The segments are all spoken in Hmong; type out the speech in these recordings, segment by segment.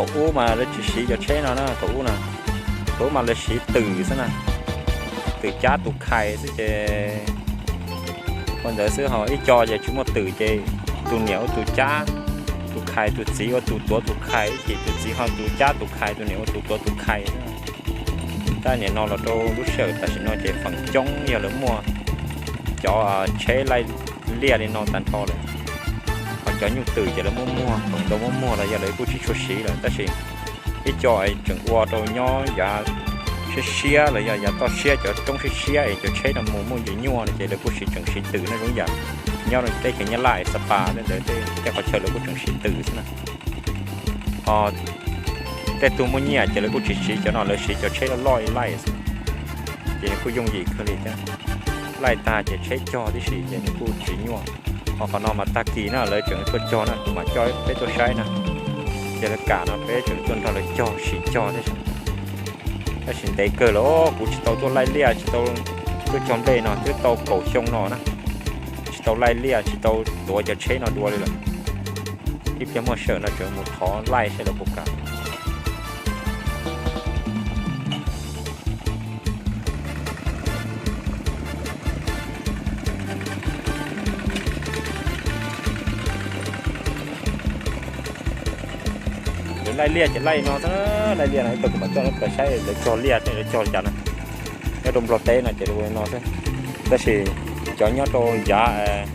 Thaum ub mas lawv tsis siv cov tsheb no na, thaum ub na, thaum ub mas lawv siv twm xwb na, twm cab tus khais xwb ces ua ntawd xwb, ho ib co ces tsis muaj twm ces tus niam ua tus cab tus khais, tus txiv ua tus tuav tus khais, ces tus txiv ho tus cab tus khais, tus niam ua tus tuav tus khais. Tab nim no los rau lub sij hawm tam sim no ces feem coob yog lawv muaj cov tsheb laij liaj li no tag nrho lawm, ho cov nyuj twm ces lawv muab muag, feem ntau muab muag los yog lawv kuj tsis tshua siv lawm, tab sis ib co tseem ua rau nyob yav siab siab los yog yav toj siab cov roob siab siab es cov tsheb no mus muaj ntsis nyuaj no ces lawv kuj siv, tseem siv twm no zoo yam nyob rau teb chaws Nyab Laj, Xab Pas ntawd tej qhov chaw lawv kuj tseem siv twm xwb na. Ho tej tug muaj nyiaj ces lawv kuj tsis siv cov no, lawv siv cov tsheb loj loj laij xwb, ces nws kuj yooj yim kawg li thiab. Laij tag ces tsheb cog tib si ces nws kuj tsis nyuaj. Ho qhov no mas tag kis na lawv tseem tuaj cog na, kuv mam coj peb tuaj saib na. Ces lawv kam no peb tseem tuaj nrog lawv cog, sim cog thiab. Tab sis ntev kawg lawm, kuv tsis tau tuaj laij liaj, tsis tau tuaj cog nplej no twb tau kaum xyoo no na, tsis tau laij liaj, tsis tau tuav cov tsheb no dua li lawm. Ib pliag muaj sij hawm no tseem mus thov laij saib lawv puas kam. Lawv laij liaj ces laij no xwb, laij liaj no ib tug kuv mam coj lawv saib lawv cog liaj, lawv cog li cas na. Nyob rau Nplog teb no ces ua li no xwb, tab sis cov nyob rau yav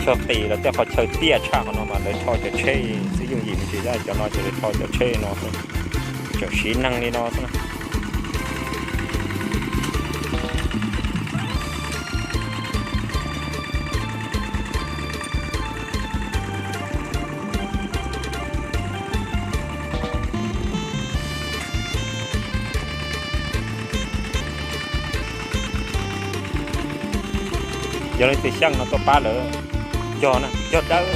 chaw qis los tej qhov chaw tiaj tshaj qhov no mas lawv rho cov tsheb xwb yooj yim me ntsis, cov no ces lawv rho cov tsheb li no xwb, tseem siv neeg li no xwb na. Yog leej twg xyeej no tuaj pab lawv cog na, cog dawb.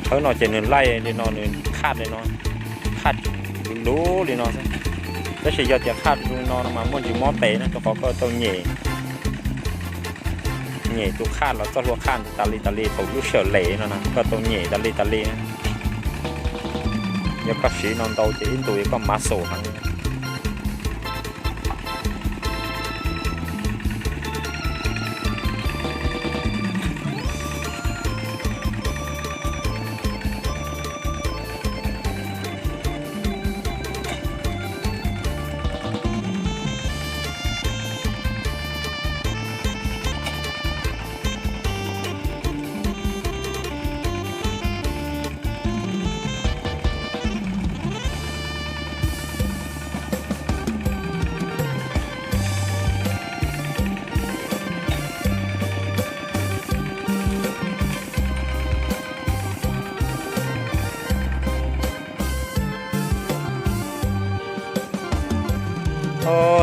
Thawb no ces nws laij li no, nws khaj li no, khaj luv luv li no xwb. Tab sis yog tias khaj li no no mas muaj ntsis mob tes na, rau qhov koj tau nyem, nyem tus khaj los txoj hlua khaj tas li tas li thaum lub sij hawm lem no na, koj tau nyem tas li tas li na. Yog koj siv no ntau ces ib ntus yog koj mav xaum heev.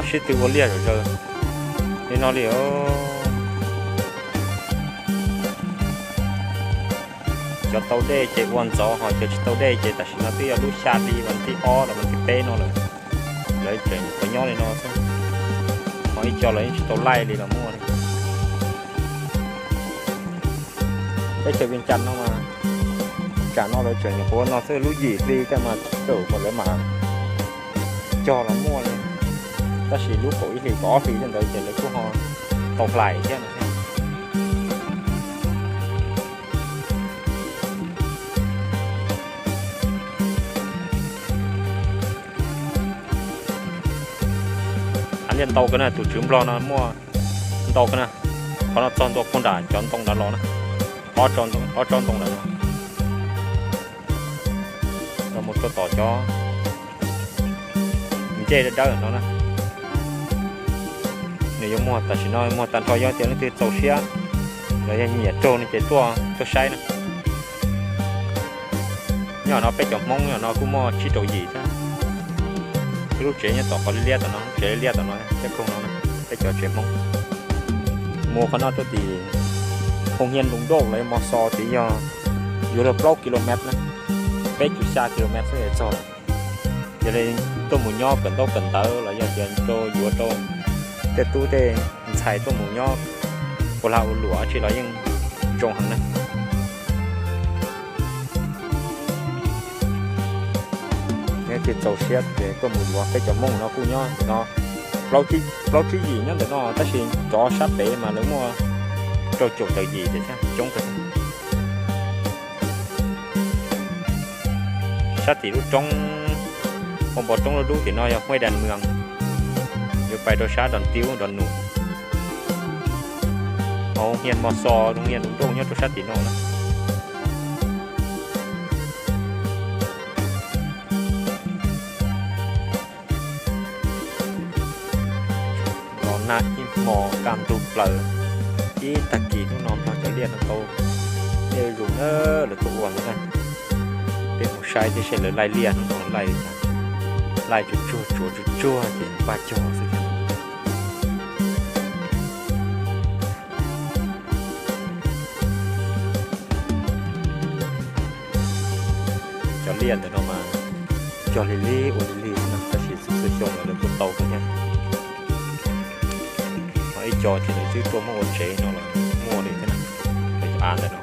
Sib tw ua liaj zom zaws li no li os. Cov tau dej ces ua ntxov, ho cov tsis tau dej ces tam sim no twb yog lub xya hli vas thib ob los vas thib peb no lawm. Lawv tseem nyob li no xwb, ho ib co los yeej tsis tau laij li los muaj li. Teb chaws Vias Cas no mas, tsam no lawv tseem nyuam qhuav no xwb, lub yim hli tej mas thaum lawv mam cog los muaj li, tab sis lub kaum ib hlis kaum ob hlis tej ntawd ces lawv kuj ho tau hlais thiab no. Hais tias ntau kawg na, tus tswv Nplog no muaj ntau kawg na. Qhov no txog ntua puag nram cov ntoo nrad los na, ob tsob ntoo nrad no, los mus rau tom cov ncej dawb dawb no na. Nws yuav muag tam sim no muag tag nrho, yog tias leej twg txaus siab los yog nyiam raug no ces tuaj tuaj saib na. Nyob no peb cov Hmoob nyob no kuj muaj tsib rau yim thiab. Ib lub tsev nyob tom qhov liab tom no, tsev liab tom no, peb koog no, peb cov tsev Hmoob. Mus qhov no rau tim Hoo Hiaj Lus Nrauj los yog Mos Xos ces yog yuav luag plaub ki lo mev na, peb caug xya ki lo mev xwb es txog lawm. Yog li tuaj mus nyob kawm ntaub kawm ntawv los yog tias rau yuav rau tej tub tej ntxhais tuaj mus nyob ua lag ua luam tsi los yeej zoo heev na. Nyob tsis txaus siab ces tuaj mus yuav. Peb cov Hmoob no kuj nyob ntawm no, plaub tsib yim nyob ntawm no tab sis cov sab pem mas lawv muaj rau caum tawm yim tias coob kawg. Sab tim lub roob, ua npoo roob lub lub tim no yog Huaj Dam Mws, yuav pais rau sab Dom Tiub Dom Num. Hoo Hiaj Mos Xos, Hoo Hiaj Lus Nrauj nyob rau sab tim no na. Los nag ib hmo kaj ntug plaws, ib tag kis hnub no nplog cov liaj no tau dej zuj zus na, lawv tuaj ua ntawd na. Peb mus saib thiab seb lawv laij liaj hnub no laij, laij tsuag tsuag tsuav tsuag tsuag ces npaj cog xwb thiab. Cov liaj ntawm no mas cog lig lig ua lig lig xwb na, tab sis txhua xyoo los lawv kuj tau kawg thiab. Ho ib co ces lawv twb tuaj muab ua tsev no los muaj li thiab na. Cov av ntawm no,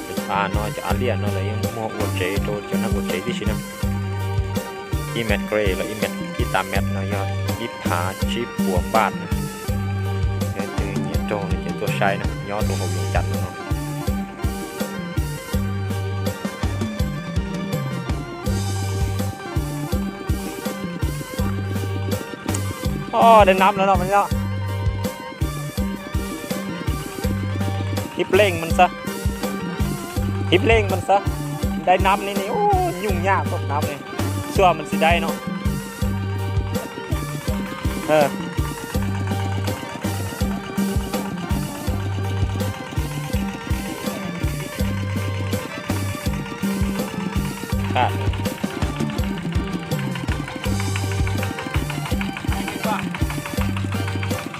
cov av no, cov av liaj no lawv yeej muag ua tsev rau cov neeg ua tsev tib si na. Ib mev gray los ib mev, ib tag mev no yog ib phav tsib puas npaj na. Yog leej twg nyiam raug no ces tuaj saib na, nyob rau hauv Vias Cas no. Dai nab no no. Hib leej mas xav, hib leej mas xav, dai nab li ne, nyuj nyaj tuaj nab li, xua mas tsis dai no.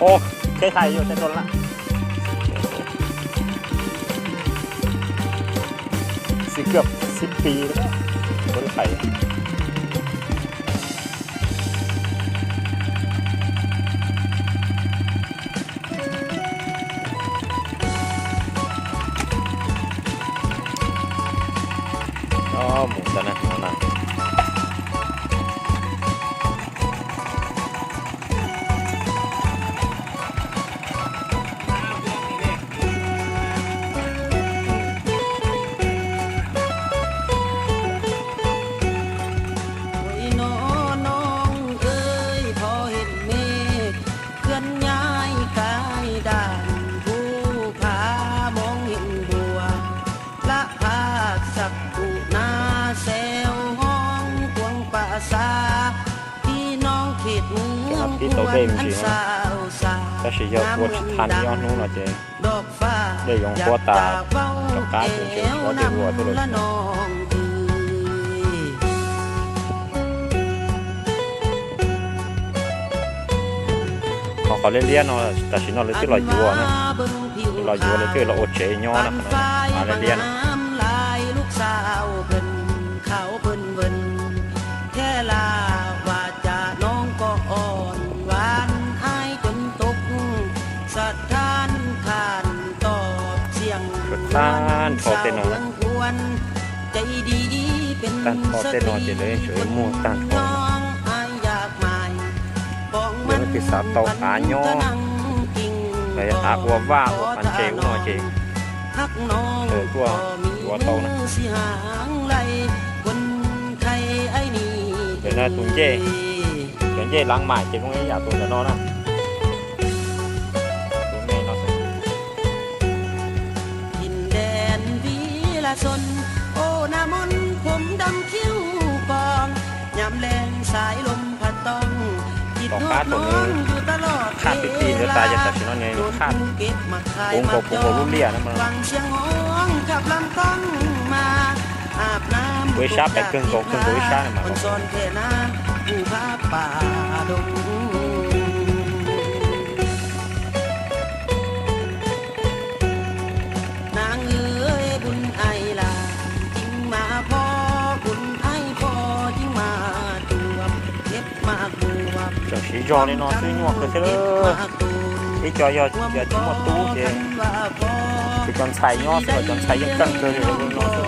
Ov, tsheb thais yuav tsheb dua lawm. Xib kawm xib pis, kuv thais. Mus ntawm no na. Pib tau dej me ntsis no, tab sis yog ua tsis tau ib ob hnub no ces dej zoo huab tas, rov qab ces tsis muaj dej ua thiab lawm. Ho qhov liab liab no tam sim no lawv twb los yuav na, los yuav lawv twb los ua tsev nyob na, qhov liab liab no. Tag nrho tej no, tag nrho tej no ces lawv tseem muag tag nrho. Yog leej twg xav tau av nyob los yog av ua vaj ua pas ntses ub no ces tuaj yuav tau na. Tus ncej, cov ncej lav mais ces zoo ib yam tus ntawm no na. Tom qab thaum nws qhaj ti ti ntawd tas ces tam sim no nws qhaj puv nkaus puv nkaus lub liaj no. Kuv ib sab pem kawg nkaus kawg nkaus ib sab no mas. Ib zog li no xwb nyuaj kawg thiab. Ib co yog tsis muaj tub ces, ces cov ntxhais nyob xwb los cov ntxhais yeej keej kawg li no xwb.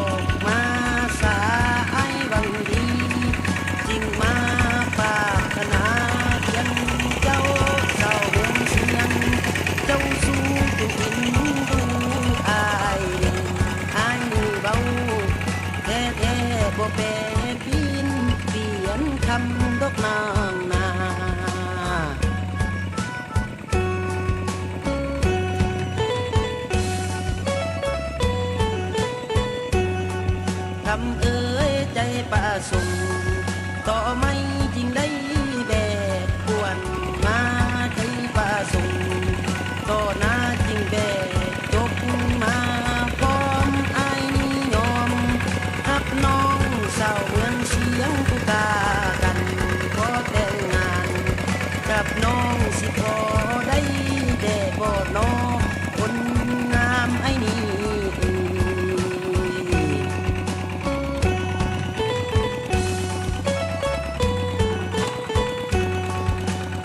Kham ơi, caij pam xoom, tom mej cim dai dej kuam mas caij pam xoom, tom na cim dej cov mas pom ai nyob, hab noog xaum mweej siab kuv kam kam pov teej ngas, hab noog xib pov dai dej pom no, ua nam ai ni.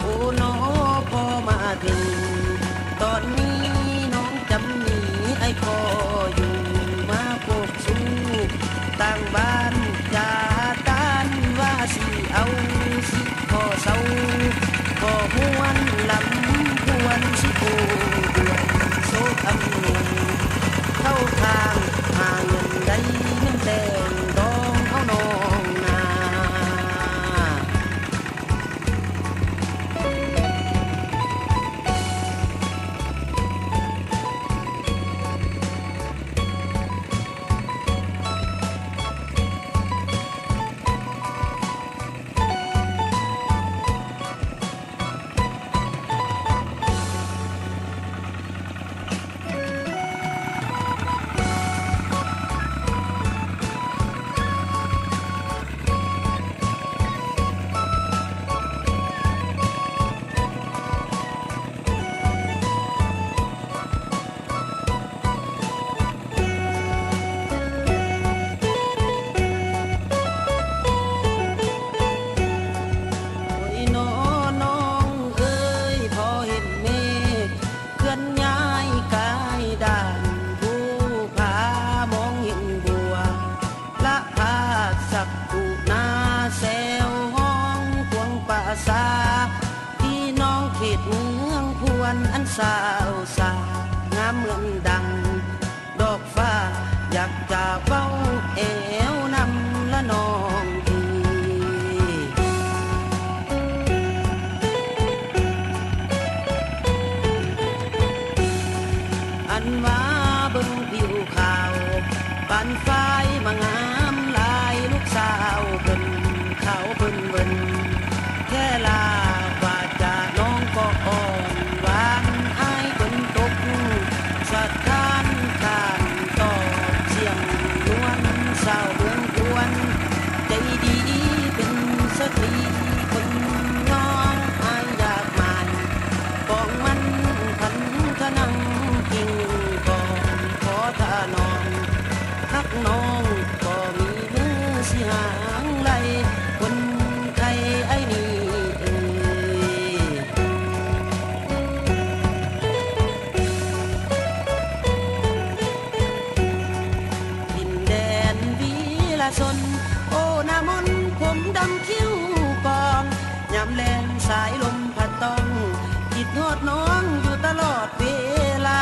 Ua no pog mas theem, tom ni noog cam ni, ai pog yug mas pom xub, taag npaab ca taan vaj xib au xib pog sau, pog muab lam kuam xib pug duam sub am nuam, thauj thaaj has nyeem dai nyeem teej doog au noog na. Ua ib no noog ơi, pog heev me, khwv nyaij kaij daam, kuv pha moov heev npua, lam phaj xab kuv na, xeev hoob kuang pam xav, ib noog khev mweej Phuam an xaum xav, ngaam lawm daag dog faj, yam ca vauv ev nam la noog ti. An va beej phiu khau, paan fai mas ngaam lais, lub xaum peem khau peem ven, khe la vaj ca noog pom oos, vaj ai peem tog, xav thaaj thaaj tom xeem nuam, xaum mweej Phuam cai di, peem sab txi peem nyob ai yam mas, pom mas tham tham nam king pom pog tham noog, hab noog pog mi nwj sib haang lais, kuv thaiv ai ni. Div ntees viv la xon, o na moos khom dam khiv poo, nyaam lees xaim lom phaj toog, kiv hod noog yug tas lod ve la,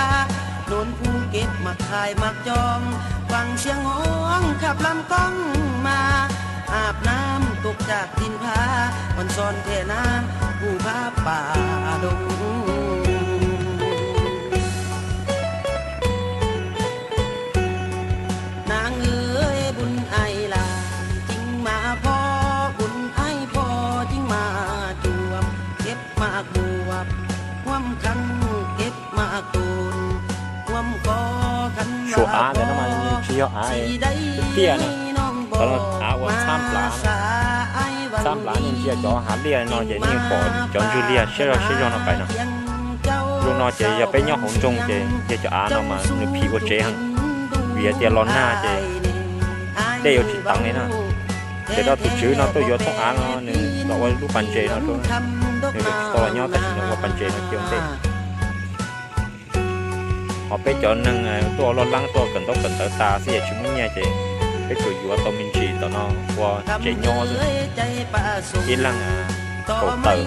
noog kuv keb maam thaiv maam coom, faang siab hoov khab lam koob mas, haab nam tug cag tin pha, on son the na, kuv pha pam doog. Naag ơi, bun ai la, cim maam pog, bun ai pog, cim maam cuab, keb maam cuab, huam khang keb maam tuj, huam koj khang suav av ntawm no mas nws tsis yog av tiaj na, cov av uas txhab nplav, txhab nplav nej ntsia cov hav liaj no ces nej pom cov ntswg liaj siab zog siab zog no pais no. Zoo no ces yog peb nyob hauv nroog ces yog cov av no mas nws phim ua tsev heev, vim hais tias los nag ces dej yuav tsis teev li na. Ces rau tus tswv no tuaj yuav thooj av no nws los ua lub pas ntses no rau. Nws tsis tau los nyob tab sis nws ua pas ntses no cia ua ntej. Ho peb cov neeg tuaj loj leeb tuaj kawm ntaub kawm ntawv tas xwb es tsis muaj nyiaj ces peb tsuas yuav tau me ntsis tom no ua tsev nyob xwb. Ib leeg kaum tawm mev,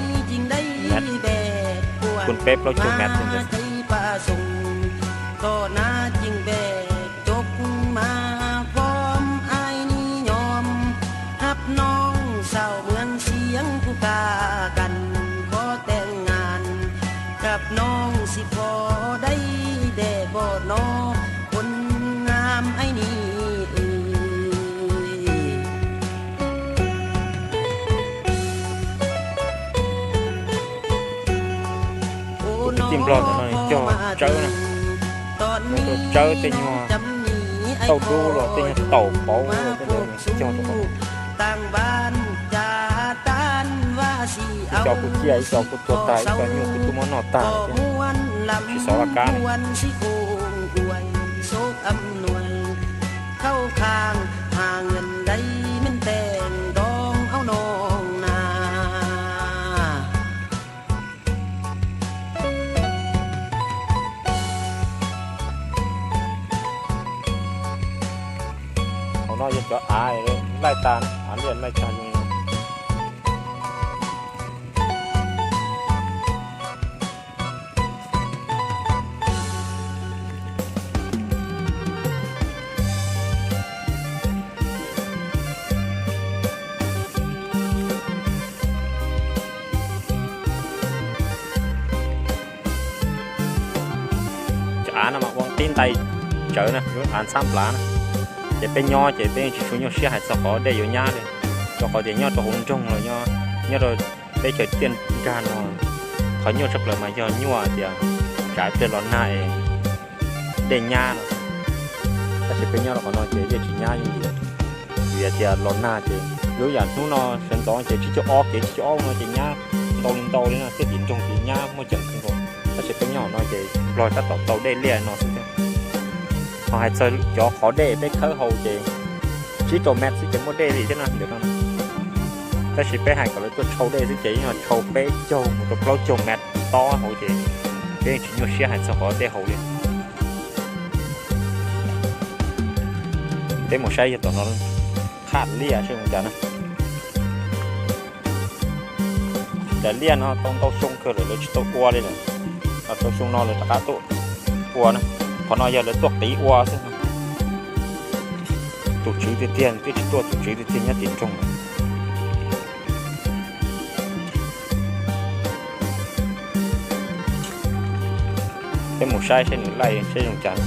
kun peb plaub caug mev xwb ntag. Hab noog xaus muaj siab kuj kam kam kho teeb ngas, hab noog xib pho dai dej npo no, khuv ngam aib ni. Kuv tus tij Nplog ntawm no nws cog tsawb na, nws cog tsawb tej nyuag tauj dub los tej nyuag taum pauv los tej ntawd nws cog rau. Ib co kuj ciaj, ib co kuj tuag tag, ib co nyuj kuj tuaj muab noj tag thiab, tsis xov laj kab li. Hauv no yog cov av laij tag, av liaj laij tag li. Cov av no mas ua tib ntais tsawv na, lub av ntxhab nplav na. Ces peb nyob ces peb yeej tsis tshua nyuaj siab hais txog qhov dej yuav nyab li, rau qhov tias nyob rau hauv nroog los nyob rau teb chaws tiaj nrag no, qhov nyuaj tshaj plaws mas yog nyuaj tias tsam pliag los nag es dej nyab no. Tab sis peb nyob rau qhov no ces dej tsis nyab yooj yim, vim tias los nag ces lub yam hnub no sawv ntxov ces tsib caug ob kev tsib caub ob no ces nyab ntau li ntau li no, thiab tim nroog ces nyab muaj ceem kawg nkaus. Tab sis peb nyob hauv no ces Nplog tab tom tau dej liaj no xwb thiab. Ho hais txog cov qhov dej peb khawb hau ces tsib rau mev xwb ces muaj dej li thiab na. Tab sis peb hais kom lawv tuaj tshau dej xwb ces yeej yog tshau peb caug mus rau plaub caug mev tob hauv ces peb yeej tsis nyuaj siab hais txog qhov dej hau li. Peb mus saib yog tom no qhaj liaj seb zoo cas na. Daim liaj no tau ntau xyoo kawg lawm lawv tsis tau ua li lawm, tau xyoo no lawv rov qab tuaj ua na. Qhov no yog lawv tuaj qiv ua xwb. Tus tswv tiag tiag twb tsis tuaj, tus tswv tiag tiag nyob tim nroog lawm. Peb mus saib saib nws laij saib zoo cas.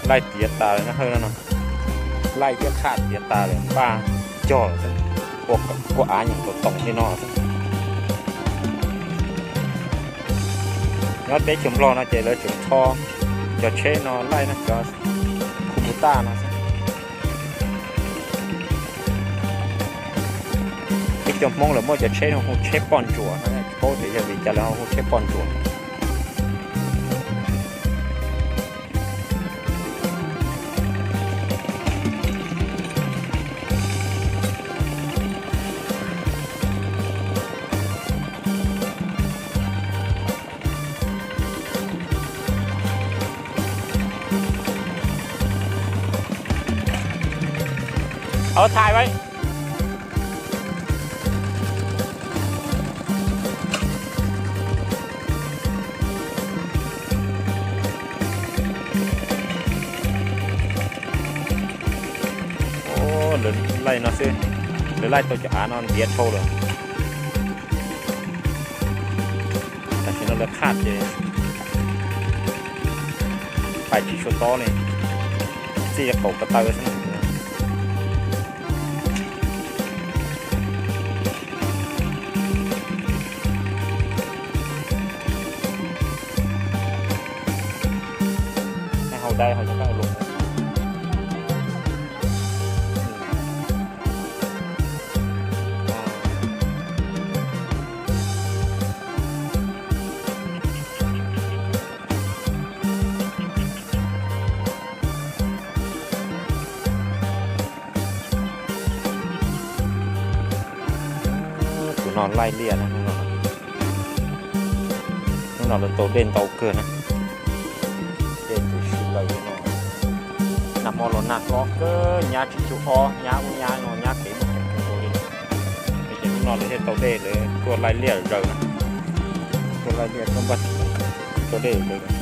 Laij tiav tas lawm na, hawj no no, laij thiab qhaj tiav tas lawm, npaj cog lawm, ua av nyeem tau toom li no xwb. Nyob teb chaws Nplog no ces lawv tseem rho cov tsheb no laij no, cov Kubota no xwb. Teb chaws Hmoob lawv muab cov tsheb no hu tsheb poj ntsuam no, tsis paub tias yog vim cas lawv ho hu tsheb poj ntsuam. Ua thaij a. Lawv laij no xwb, lawv laij tau cov av no ntiav dhau lawm. Tam sim no lawv qhaj ces pais tsis tshua tob li, txij qaum ko taw xwb. Hau dai ho cov kab lus. No laij liaj na, hnub no lawv tau dej ntau kawg na. Dej ces sib law li no. Nag hmo los nag hlob kawg, nyab tsib caug ob, nyab ub nyab no nyab kev muaj ceem kawg nkaus li. Ces hnub no lawv thiaj tau dej, lawv tuaj laij liaj zaws na. Tuaj laij liaj tuaj npaj tau dej zaws.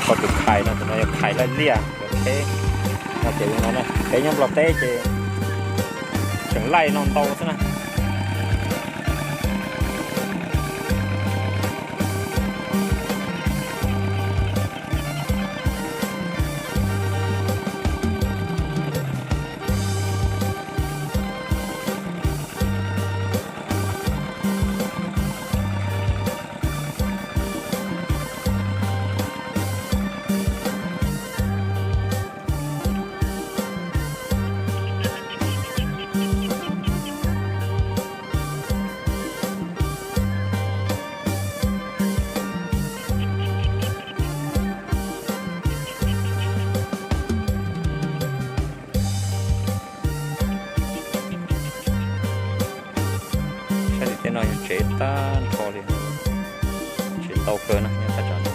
Koj tus khais no, tus no yog khais laij liaj, yog teb. No ces no na, peb nyob Nplog teb ces tseem laij no ntau xwb na. Saib tim tej no yog tsev tag nrho li, tsev ntau kawg na nyob thaj tsam no.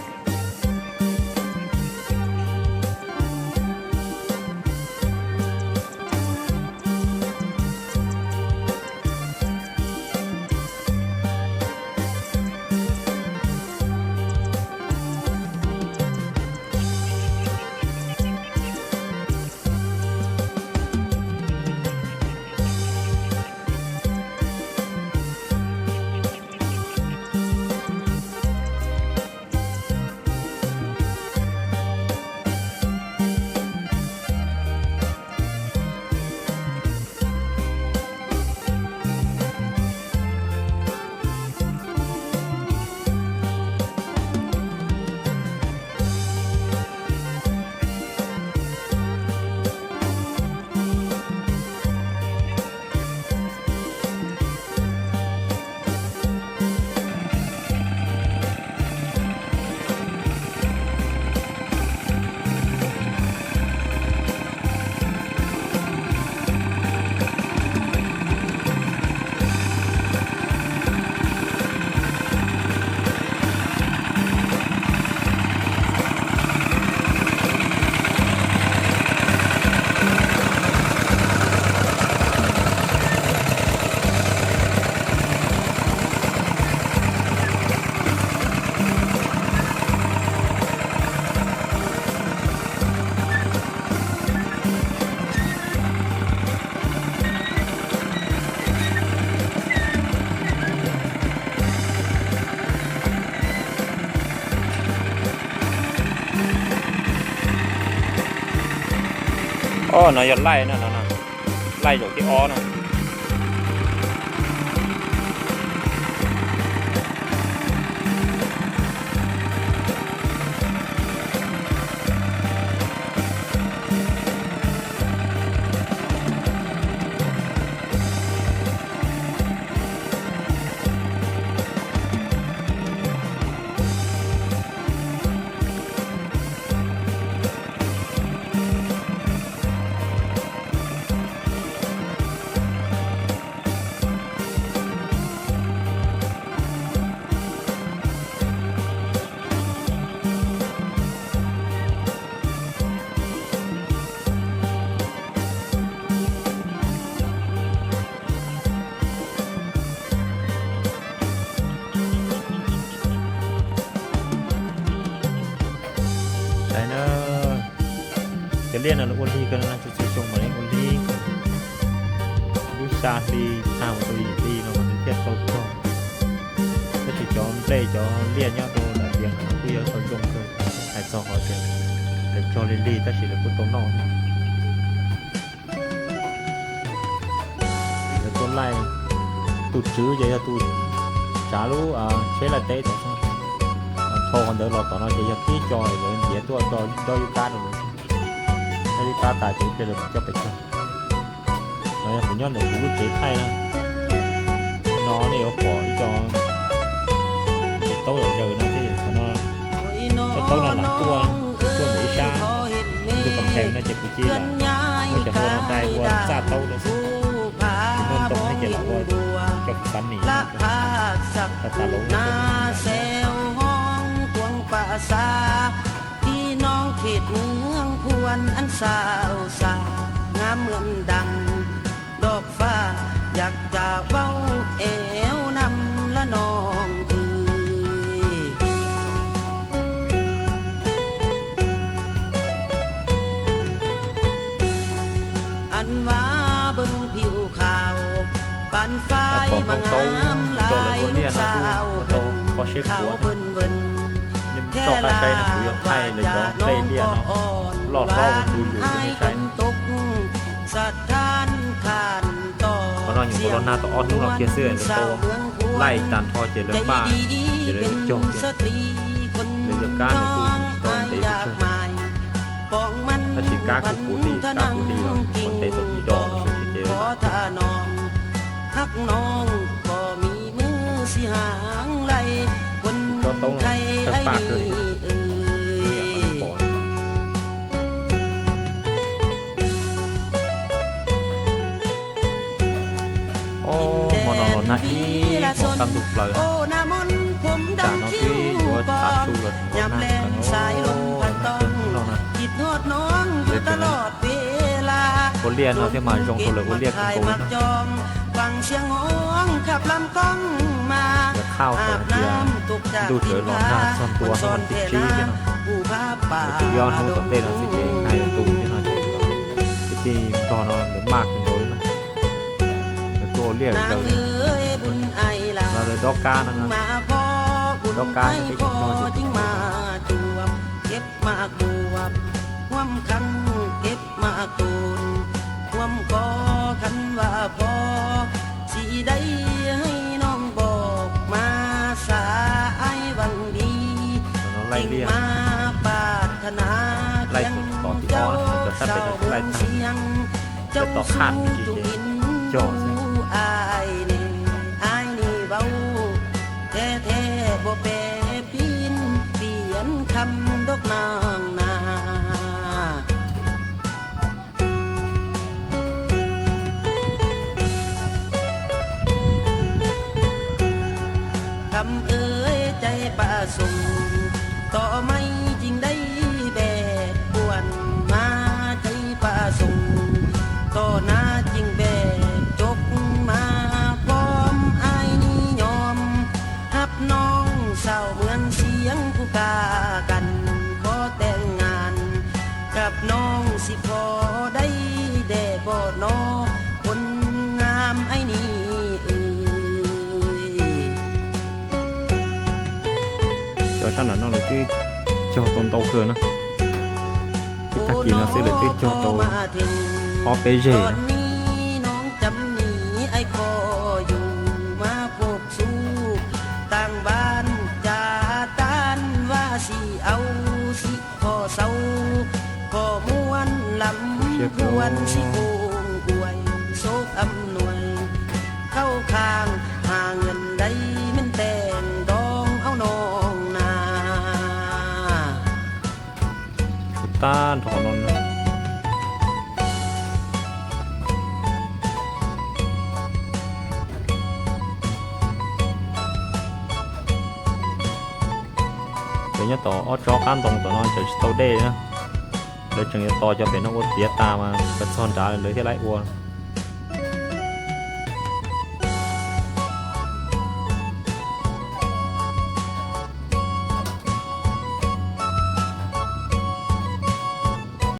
Os, no yog laij na, no laij zaum thib ob na. Saib na, cov liaj no lawv ua lig kawg na, txhua txhua xyoo mas lawv ua lig. Lub xya hli tag mus rau yim hli no mas nws thiaj tau cog. Tab sis cov nplej cov liaj nyob rau nram tiaj no kuj yuav tau zoo kawg, hais txog qhov tias lawv cog lig lig tab sis lawv kuj tau noj thiab. Lawv tuaj laij Tus tswv ces yog tus tsav lub tsheb laij teb tom, dhau qhov ntawd los tom no ces yog tib co lawv ntiav tuaj coj yub kab rau lawv. Coj yub kab tas ces ib pliag lawv mam coj pes tsawg. No yog kuv nyob ntawm kuv lub tsev thaij na. No nej yuav pom ib co taub yam yawg no thiab, qhov no cov taub no lam tuaj, tuaj ntawm ib sab ntug pas thees no ces kuv cia li muab cov hlua no dai ua txaj taub rau xwb. Kuv muaj ntoo thiab ces lam ua cov kuv xav nim tas tas los ua. พี่น้องเขตเมืองพวนอันเศร้าสางามเหมือนดังดอกฟ้า อยากจะเว้าแอวนำละน้องเอ่ย อันว่าเบิ่งผิวขาวปานฝ้ายมางามหลาย ลูกสาวเพิ่นขาวเพิ่นเบิ่น แค่ลาว่าจะน้องก็อ่อน หวานฝนตกสถานข้านต่อ เสียงสาวเมืองพวน ใจดีเป็นสตรีคนน้อย อยากหมาย ปองมันพันทะนางกิ่งจงขอถนอม ฮักน้องบ่มีมือสิหางไล่ คนไทยไอ้นี่เอ่ย Hmo no los nag ib hmos kaj ntug plaws, tam no twb yuav tav su los tseem nag kawg no na. Lawv tseem ua liaj no thiab mas zoo rau lawv ua liaj kawg nkaus li na. Lawv khaj tawm tias ntuj txawm los nag txog ntua hnub vas thib tsib thiab no. Lawv twb ib ob hnub tom ntej no xwb ces nag yuav tu thiab no ces kwv tij Nplog no lawv maj kawg nkaus li na. Lawv tuaj ua liaj kawg li. Los lawv dob kab no, dob kab no peb cov Nplog ces หมากบวบ หวมคังเก็บหมากตูน หวมกอคันว่าพอ สิได้ให้น้องบอกมา สาอ้ายหวังดี จึงมาปรารถนาเคียงเจ้า เศร้าเมืองเสียง เจ้าสู่จุบินสู่อ้ายนี่ อ้ายนี่เว้าแท้ๆ บ่แปรเปลี่ยน เปลี่ยนคำดอกน้องนา คำเอ่ยใจประสงค์ ต่อไม้จึงได้แบกป่วนมา ใจประสงค์ ต่อหน้าจึงแบกจกมา พร้อมอ้ายนี้ยอม ฮับน้องสาวเมืองเสียงผู้กล้ากัน ขอแต่งงานกับน้องสิพอได้แด่บ่นอ คนงามไอ้นี่เอ่ย Cov sab nram no lawv twb cog tau ntau kawg na. Ib tag kis no xwb lawv twb cog tau ob peb zeg. ตอนนี้น้องจำหนีไอ้ขออยู่มาพบสู่ต่างบ้านจะต้านว่าสิเอาสิขอเศร้า ขอม่วนลำพวนสิโค้งอวยโชคอำนวย เข้าข้างหาเงินได้แม่นแต่งดองเอาน้องนา Tag nrho no na. Ces nyob tom ob tsob qab ntoo tom no ces tsis tau dej na. Lawv tseem yuav tos cov pem no ua tiav tas mas lawv txog nrad lawv thiaj li ua.